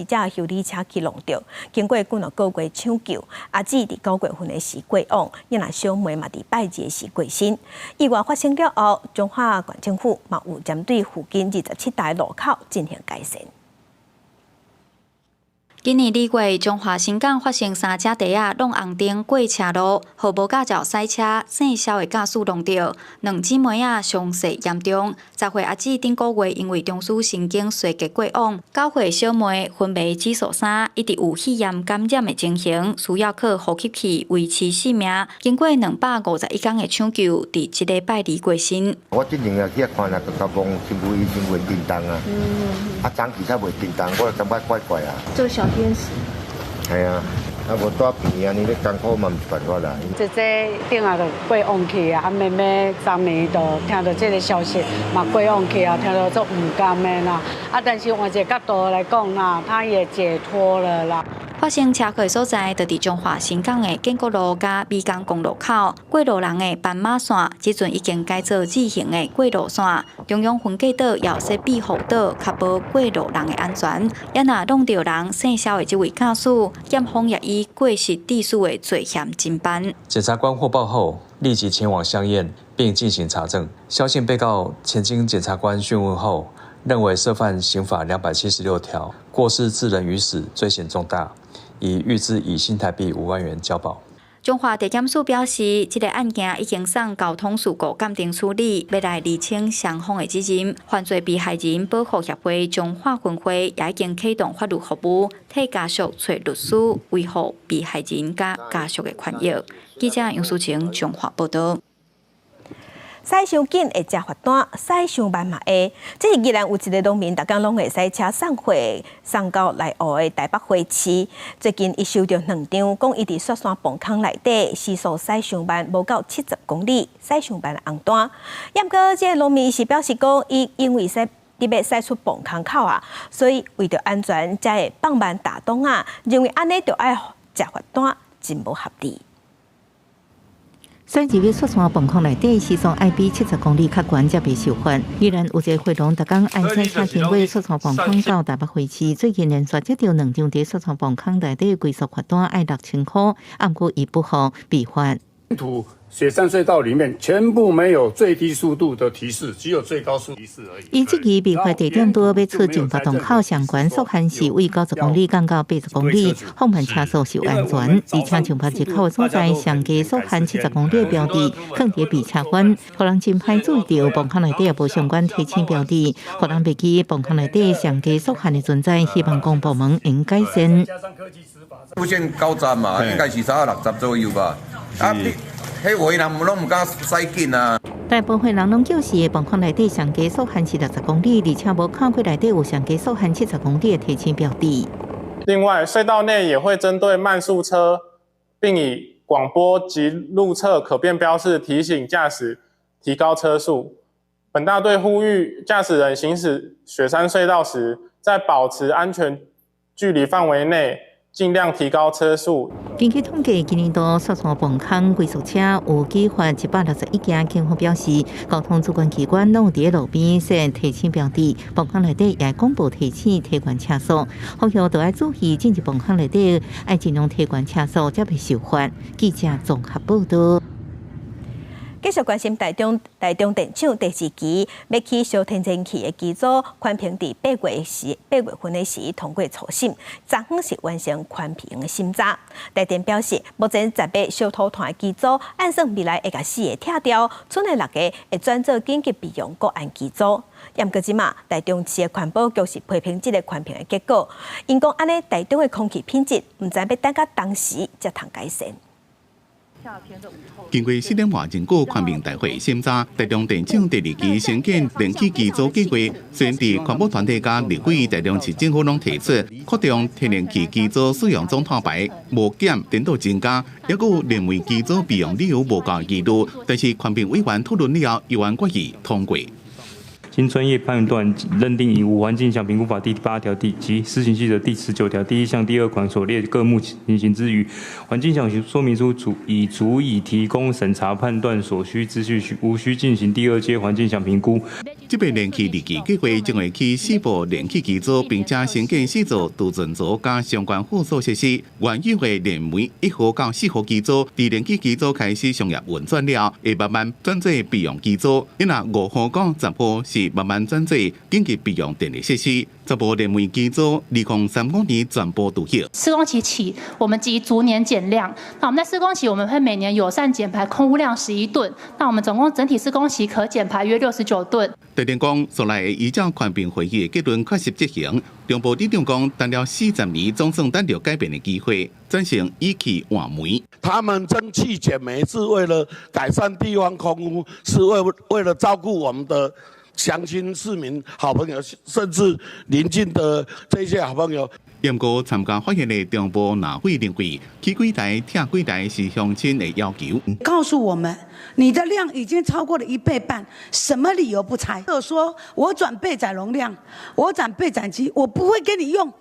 一隻修理車去挵著。經過幾若個月搶救，阿姊佇9月份的時過往，囡仔小妹嘛佇拜二的時過身。意外發生了後，彰化縣政府嘛有針對附近27台路口進行改善。今年2月，彰化新港發生三隻弟仔挵紅燈過車路，予無駕照賽車姓蕭的駕駛挵著，兩姊妹仔傷勢嚴重。10歲阿姊頂個月因為中樞神經衰竭過往，9歲小妹昏迷指數3，一直有肺炎感染的情形，需要靠呼吸器維持性命。經過251工的搶救，佇這禮拜二過身。我之前也去看啦，就講身軀醫生袂振動啊，啊，早期才袂振動，我就感覺怪怪啊。做小天使。係啊，啊無蹛病院按呢咧艱苦嘛，毋是辦法啦。姐姐頂下就過往去啊，啊妹妹昨暝就聽到這个消息，嘛過往去啊，聽到足毋甘的啦。啊，但是換一个角度來講啦，他也解脫了啦。發生車禍所在，就佇彰化新港的建國路佮美港公路口，過路人的斑馬線，這陣已經改做自行的過路線。中央分隔島也設庇護島，確保過路人的安全。也若挵著人姓蕭的這位駕駛，檢方也以過失致死的罪嫌偵辦。檢察官獲報後，立即前往相驗並進行查證。蕭姓被告前經檢察官訊問後，認為涉犯刑法276條，過失致人於死，罪嫌重大。已預支以新台幣5萬元交保。彰化地檢署表示，這个案件已經送交通事故鑑定處理，欲來釐清雙方的責任。犯罪被害人保護協會彰化分會也已經啟動法律服務，替家屬揣律師，維護被害人佮家屬的權益。記者楊淑晴彰化報導。駛傷緊會食罰單，駛傷慢嘛會。這是宜蘭有一个農民，逐工攏會駛車送貨送到內湖的台北花市。最近伊收著兩張，講伊佇雪山磅空內底時速駛傷慢，無夠70公里，駛傷慢紅單。毋過這个農民是表示講，伊因為駛欲駛出磅空口啊，所以為著安全才會放慢踏檔仔，認為按呢就愛食罰單，真無合理。駛入去雪山磅空內底，時速愛比70公里較懸，才袂受罰。宜蘭有一個貨農，逐工愛駛車經過雪山磅空到台北花市，最近連續接著兩張佇雪山磅空內底規速罰單愛6000箍，毋過伊不服被罰。土雪山隧道裡面全部沒有最低速度的提示，只有最高速提示而已。伊這個被罰地點拄欲出進發洞口上懸速限是為90公里降到80公里，放慢車速是有安全。而且進發入口的所在上低速限七十公里的標誌，囥佇避車彎，予人真歹注意著磅空內底也無相關提醒標誌，予人袂記磅空內底上低速限的存在，希望公部門應改善。路線90嘛，應該是差60左右吧。啊，你彼有的人攏毋敢駛緊啊。大部分人攏表示，磅空內底上低速限是60公里，而且無看過內底有上低速限七十公里的提醒標誌。另外，隧道內也會針對慢速車，並以廣播及路側可變標示提醒駕駛提高車速。本大隊呼籲駕駛人行駛雪山隧道時，在保持安全距離範圍內，盡量提高車速。根據統計，今年度雪山磅空龜速車有舉發161件。警方表示，交通主管機關攏有佇路邊設提醒標誌，磅空內底也公布提醒提懸車速，呼籲都愛注意進入磅空內底，愛盡量提懸車速，才袂受罰。記者綜合報導。繼續關心台中台中電廠第二期欲起燒天然氣的機組，環評佇8月份的時通過初審，昨昏是完成環評的審查。台電表示，目前10个燒塗炭的機組，按算未來會共四个拆掉，賰的六个會轉做緊急備用國案機組。毋過這馬台中市的環保局是批評這个環評的結果，𪜶講按呢台中的空氣品質，毋知欲等到當時才通改善。經過4點外鐘久全民大會審查，台中電廠第二期興建電氣機組計劃，雖然佇環保團體佮立委台中市政府攏提出擴張天然氣機組使用總碳排無減，顛倒增加，抑閣有燃煤機組備用理由無夠疑慮，但是環評委員討論了後，依然決議通過。經專業判斷認定，以無環境影響評估法第八條第及施行細則第19條第一項第二款所列各目情形之餘，環境影響說明書足以提供審查判斷所需資訊，無需進行第二階環境影響評估。這擺燃氣二期計劃將會起四部燃氣機組，並且興建四座儲存槽佮相關附屬設施。原有的燃煤1號到4號機組，佇燃氣機組開始商業運轉了，會慢慢轉做備用機組。若5號到10號是慢慢轉做緊急備用電力設施。10部燃煤機組，2035年全部除役。施工期起，我們即逐年減量。那我們在施工期，我們會每年友善減排空污量11噸。那我們總共整體施工期可減排約69噸。台電講，紲來會依照環評會議的結論確實執行。中部里長講，等了40年，總算等著改變的機會，轉成以氣換煤。他們蒸汽減煤是為了改善地方空污，是為了照顧我們的鄉親市民、好朋友，甚至鄰近的這些好朋友。不過參加發言的中部藍委認為，起幾台拆幾台是鄉親的要求。告訴我們，你的量已經超過了1倍半，什麼理由不拆？就說我轉備載容量，我轉備載機，我不會給你用。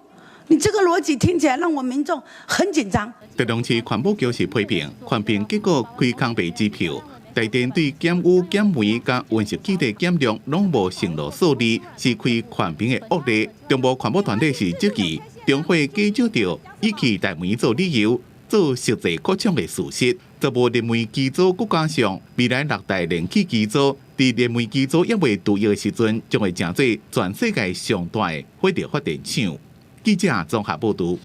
你這個邏輯聽起來讓我民眾很緊張。台中市環保局是批評，環評結果開空白支票。台電對減污減煤佮溫室氣體減量攏無承諾數字，是開環評的惡例。中部環保團體是質疑，中火減少著以氣代煤做理由，做實際擴張的事實。10部燃煤機組，閣加上未來六台燃氣機組，佇燃煤機組猶未除役的時陣，將會成做全世界上大的火力發電廠。記者綜合報導。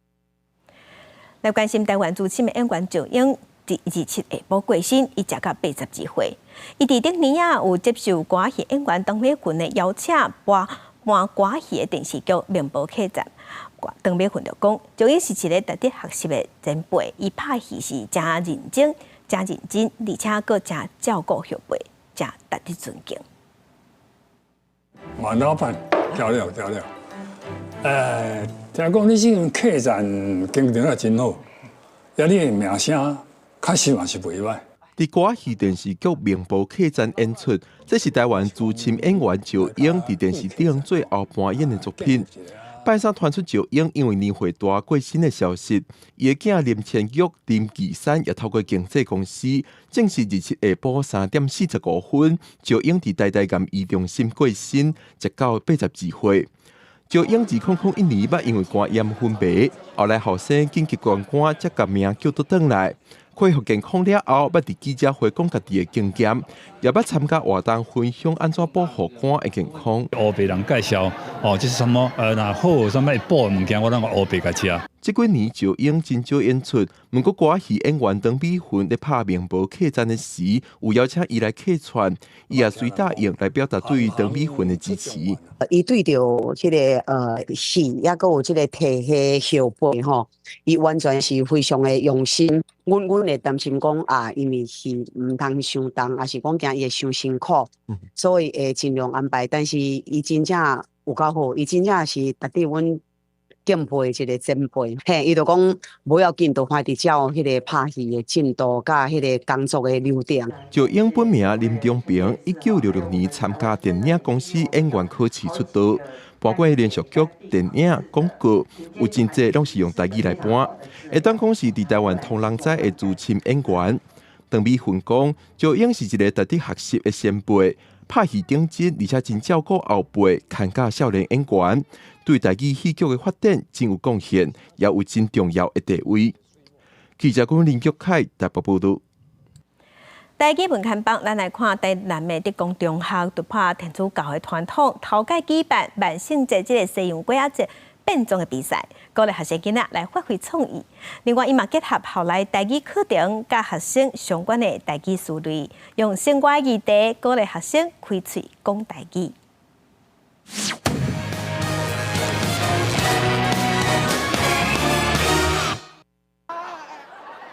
來關心台灣資深演員趙英，佇27下晡過身，伊食到82歲。伊佇頂年仔有接受歌仔戲演員陳美雲的邀請，播扮歌戲的電視劇《明報客棧》。陳美雲就講，趙英是一个值得學習的前輩，伊拍戲是誠認真、誠認真，而且閣誠照顧後輩，誠值得尊敬。我老闆交了交了，聽講你這間客棧經營得真好，啊，你的名聲確實嘛是袂䆀。佇歌仔戲電視劇《明報客棧》演出，這是台灣資深演員趙英佇電視頂最後搬演的作品。拜三傳出趙英因為年歲大過身的消息，伊的囝林千玉、林岐山也透過經紀公司證實，27下晡3點45分，趙英佇台大癌醫中心過身，食到82歲。趙英2001年捌因為肝炎昏迷，後來後生緊急捐肝，才共命救倒轉來。恢復健康了後，捌佇記者會講家己的經驗，也捌參加活動分享按怎保護肝的健康。烏白人介紹，哦，這是什麼？若好，啥物會補的物件，我攏烏白共食。這幾年趙英真少演出，毋過歌仔戲演員陳美雲咧拍《明報客棧》的時，有邀請伊來客串，伊也隨答應來表達對陳美雲的支持。伊對著這个戲，抑閣有這个提戲後輩吼，伊完全是非常的用心。阮會擔心講啊，因為戲毋通傷重，抑是講驚伊會傷辛苦，所以會盡量安排。但是伊真正有夠好，伊真正是值得阮敬佩的一个前輩。嘿，伊就講無要緊，就歡佇照彼个拍戲的進度佮彼个工作的流程。趙英本名林中平，1966年參加電影公司演員考試出道，搬過連續劇、電影、廣告，有真濟攏是用台語來搬。會當講是佇台灣通人知的資深演員。陳美雲講，趙英是一个值得學習的前輩，拍戲認真，而且真照顧後輩，牽教少年演員，對台語戲劇的發展真有貢獻，也有真重要的地位。記者林玉凱台北報導。台語文刊榜，咱來看台南的德光中學突破天主教的傳統，頭擺舉辦萬聖節這个西洋鬼仔節變裝的比賽，鼓勵學生囡仔來發揮創意。另外，伊嘛結合校內台語課程，佮學生相關的台語詞彙，用生活議題鼓勵學生開喙講台語。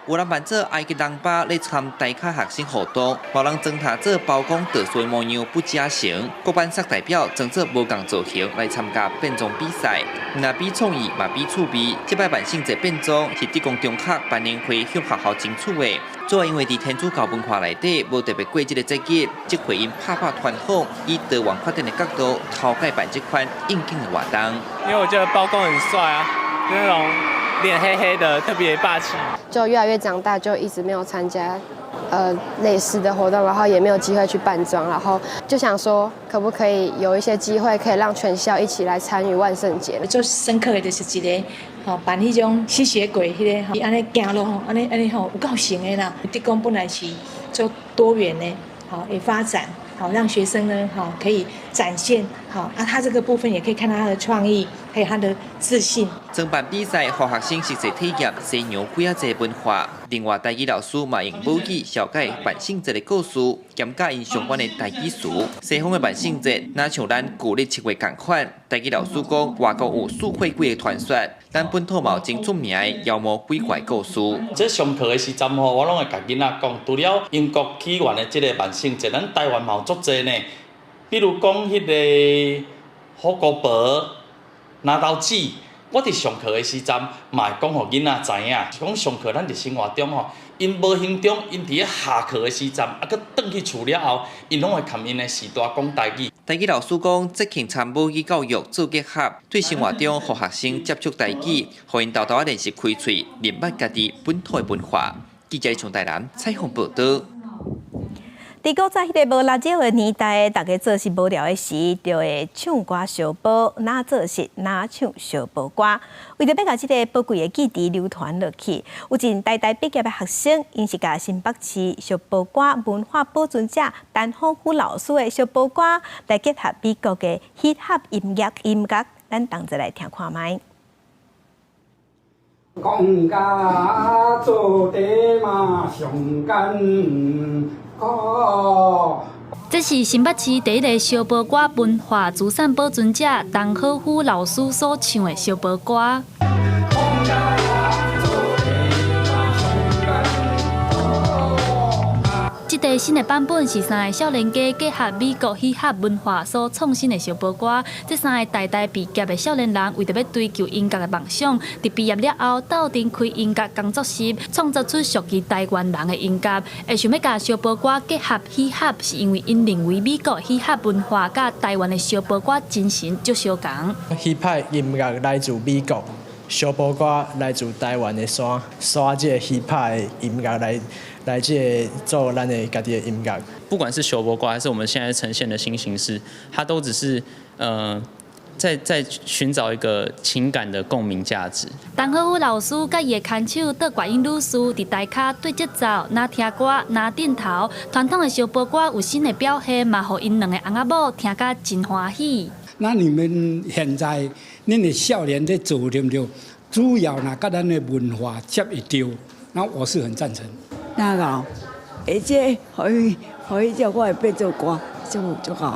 有人扮做埃及人巴咧參大卡學生活動，無人裝扮做包公特殊模樣不加成。各班級代表裝做無仝造型來參加變裝比賽，毋但比創意嘛比趣味。這擺萬聖節變裝是竹工中學班聯會向學校爭取的，主要因為佇天主教文化內底無特別過這个節日，這回𪜶拍破傳統，以多元發展的角度，頭擺辦這款應景的活動。因為我覺得包公很帥啊，就那種臉黑黑的，特別霸氣。就越來越長大，就一直沒有參加類似的活動，然後也沒有機會去扮裝，然後就想說，可不可以有一些機會可以讓全校一起來參與萬聖節？最深刻的就是一个吼扮彼種吸血鬼彼个，伊按呢行路吼，按呢按呢吼有夠型的啦。竹工本來是做多元的，好會發展，好讓學生呢，好可以展現，好啊，他這個部分也可以看到他的創意，還有他的自信。裝扮比賽，予學生實際體驗西洋鬼仔節文化。另外，台語老師嘛用母語紹介萬聖節的故事，兼教𪜶相關的台語詞。西方的萬聖節，若像咱舊曆七月仝款。台語老師講，外國有吸血鬼的傳說，咱本土嘛有真出名的妖魔鬼怪故事。這上課的時陣吼，我攏會共囡仔講，除了英國起源的這个萬聖節，咱台灣嘛有足濟呢。比如講，彼个虎姑婆、拿刀子。我佇上課的時陣，嘛會講予囡仔知影，是講上課咱佇生活中吼，𪜶無形中，𪜶佇咧下課的時陣，啊，閣轉去厝了後，𪜶攏會共𪜶的序大講台語。台語老師講，節慶參母語教育做結合，對生活中予學生接觸台語，予𪜶沓沓仔練習開喙，認捌家己本土的文化。記者從台南採訪報導。佇古早彼个無ラジオ的年代，大家做事無聊的時，就會唱歌相報，若做事若唱相報歌。為著欲共這个寶貴的記憶流傳落去，有一陣台大畢業的學生，𪜶是共新北市俗報歌文化保存者陳豐富老師的俗報歌，來結合美國的 hip hop 音樂音樂，咱同齊來聽看覓。講甲做地嘛上艱苦。這是新北市第一个相報歌文化資產保存者陳好夫老師所唱的相報歌。這个新的版本是三个少年家結合美國嘻哈文化所創新的相報歌。這三个台大畢業的少年人，為著欲追求音樂的夢想，佇畢業了後鬥陣開音樂工作室，創作出屬於台灣人的音樂。會想欲共相報歌結合嘻哈，是因為𪜶認為美國嘻哈文化佮台灣的相報歌精神足相仝。嘻哈音樂來自美國，相報歌來自台灣的山，山這个嘻哈的音樂來。來這个做咱的家己的音樂。不管是相報歌還是我們現在呈現的新形式，它都只是在尋找一個情感的共鳴價值。陳好夫老師佮伊的牽手杜國英女士佇台跤對節奏，若聽歌，若點頭，傳統的相報歌有新的表現，嘛予𪜶兩个翁仔某聽甲真歡喜。那你們現在恁的少年在做對不對？主要呢，佮咱的文化接會著，那我是很贊成。哪𠢕？而且，予伊，予伊叫我會變做歌，足足𠢕。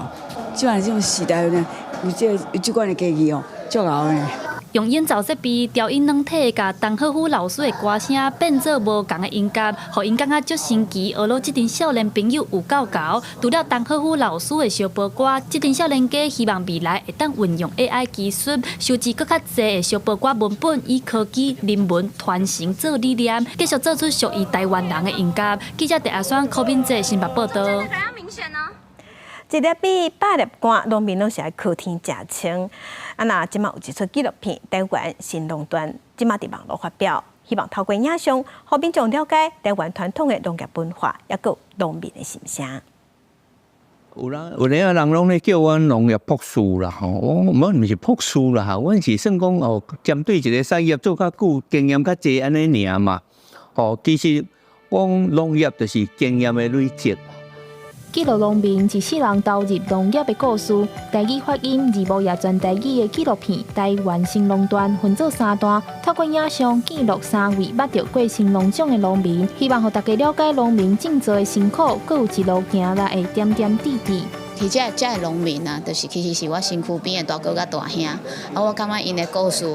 這款這種時代呢，有這有這款的機器哦，足𠢕的。用演奏設備調音軟體，共陳好夫老師的歌聲變做無仝的音樂，予𪜶感覺足神奇。學囉這陣少年朋友有夠𠢕。除了陳好夫老師的相報歌，這陣少年家希望未來會當運用 AI 技術，收集閣較濟的相報歌文本，以科技、人文傳承做理念，繼續做出屬於台灣人的音樂。記者鄭阿雙、柯敏哲新北報導。一粒米百粒汗，農民攏是愛靠天食穿。啊，若這馬有一齣紀錄片《台灣新農段》，這馬佇網路發表，希望透過影像，予民眾了解台灣傳統的農業文化，抑閣農民的心聲。有人有陣仔人攏咧叫阮農業博士啦吼，我阮毋是博士啦吼，阮是算講哦，針對一个產業做較久，經驗較濟按呢爾嘛。吼，其實講農業就是經驗的累積。記錄農民一世人投入農業的故事，台語發音字幕也全台語的紀錄片《台灣新農段》分做三段，透過影像記錄三位捌著過新農獎的農民，希望予大家了解農民種作的辛苦，閣有一路行來的點點滴滴。其實這的農民啊，就是其實是我身軀邊的大哥佮大兄，啊，我感覺𪜶的故事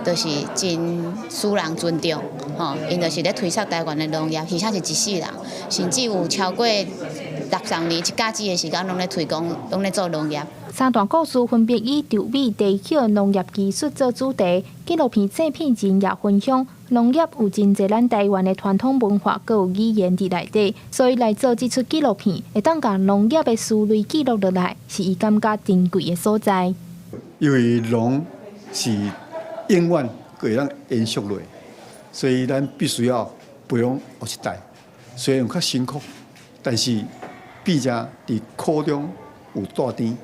就是真使人尊重，吼，𪜶就是咧推捒台灣的農業，而且是一世人，甚至有超過60年一甲子的時間，攏咧推廣，攏咧做農業。三段故事分別以稻米、地殼、農業技術做主題，紀錄片製片人也分享，農業有真濟咱台灣的傳統文化，閣有語言佇內底，所以來做這齣紀錄片，會當共農業的思維記錄落來，是伊感覺珍貴的所在。因為農是永遠閣會當延續落，所以咱必須要培養後一代。雖然較辛苦，但是畢竟佇苦中有大甜。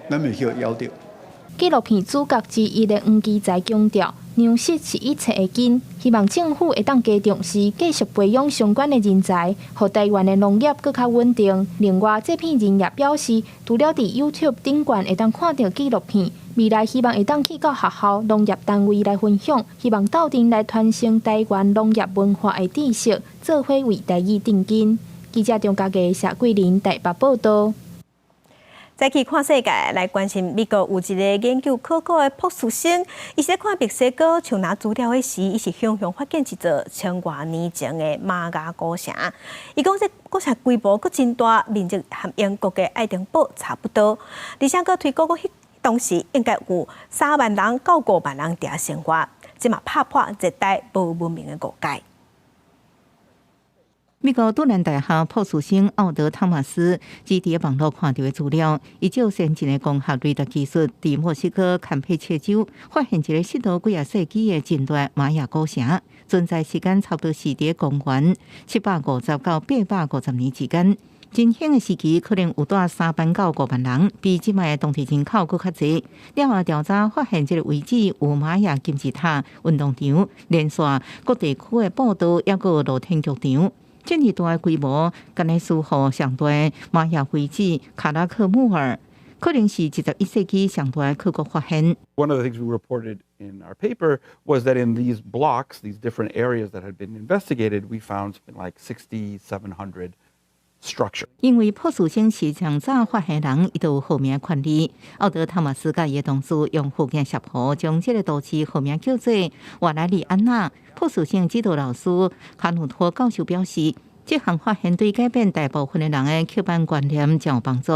咱袂去枵著。紀錄片主角之一的黃基才強調，糧食是一切的根，希望政府會當加重視，繼續培養相關的人才，予台灣的農業閣較穩定。另外，製片人也表示，除了佇 YouTube 頂懸會當看著紀錄片，未來希望會當去到學校、農業單位來分享，希望鬥陣來傳承台灣農業文化的知識，做伙為台語奠根。記者張家傑、謝桂林台北報導。再去看世界，來關心美國有一个研究考古的博士生，伊是咧看墨西哥像拿資料的時，伊是雄雄發現一座千外年前的瑪雅古城。伊講這古城規模閣真大，面積和英國的愛丁堡差不多，而且閣推估講彼當時應該有3萬人到5萬人佇遐生活，這嘛拍破熱帶無文明的誤解。美國杜蘭大學博士生奧德·湯馬斯只佇網路看著的資料，伊借先進的光學雷達技術，佇墨西哥坎佩切州發現一个失落幾仔世紀的近代瑪雅古城，存在時間差不多是佇公元750到850年之間。真興的時期可能有蹛3萬到5萬人，比這擺的當地人口閣較濟。了後調查發現，這个位置有瑪雅金字塔、運動場、連線各地區的步道，抑閣有露天劇場。這爾大的規模，敢若輸予上大瑪雅遺址卡拉克穆爾，可能是21世紀上大的考古發現。 One of the things we reported in our paper was that in these blocks, these different areas that had been investigated, we found something like 6,700 structure. 因為博士生是上早發現人，伊就有號名權利。奧德湯馬斯佮伊的同事用福建攝符將這个都市號名叫做瓦萊里安娜。博士生指導老師卡努托教授表示，這項發現對改變大部分的人的刻板觀念真有幫助。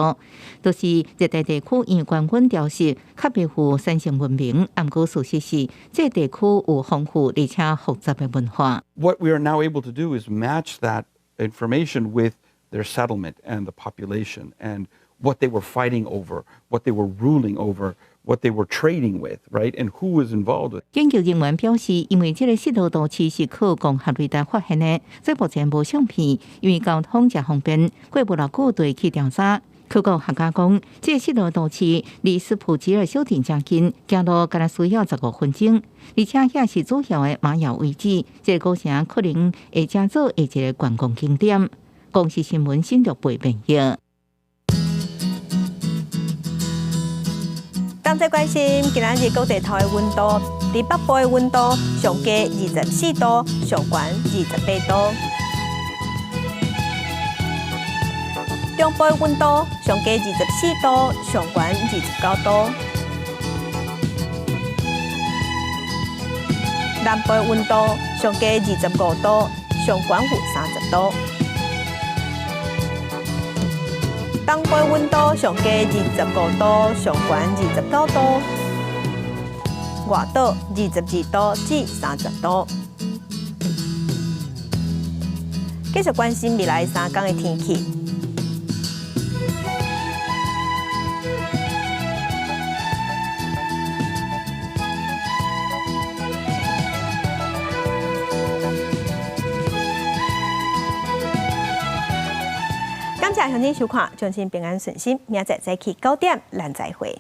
就是熱帶地區因為高溫潮濕，較袂有產生文明。毋過事實是，這地區有豐富而且複雜的文化。 What we are now able to do is match that information with their settlement and the population and what they were fighting over, what they were ruling over, what they were trading with, right? And who was involved with. 研究人員表示，因為這个失落都市是靠光學雷達發現的，所以目前無相片，因為交通誠方便，過無偌久就會去調查。考古學家講，這个失落都市離斯普吉爾小鎮誠近，走路敢若需要15分鐘，而且遐是主要的瑪雅遺址，這个古城可能會成做下一个觀光景點。公視新聞新竹背編譯。當在關心今仔日各地頭的溫度，佇北部的溫度上低24度，上懸28度。中部的溫度上低24度，上懸29度。南部的溫度上低25度，上懸有30度。東部溫度上低25度，上懸29度。外島22度至30度。繼續關心未來3天的天氣。感謝鄉親收看，祝您平安順心，明仔載早起9點，咱再會。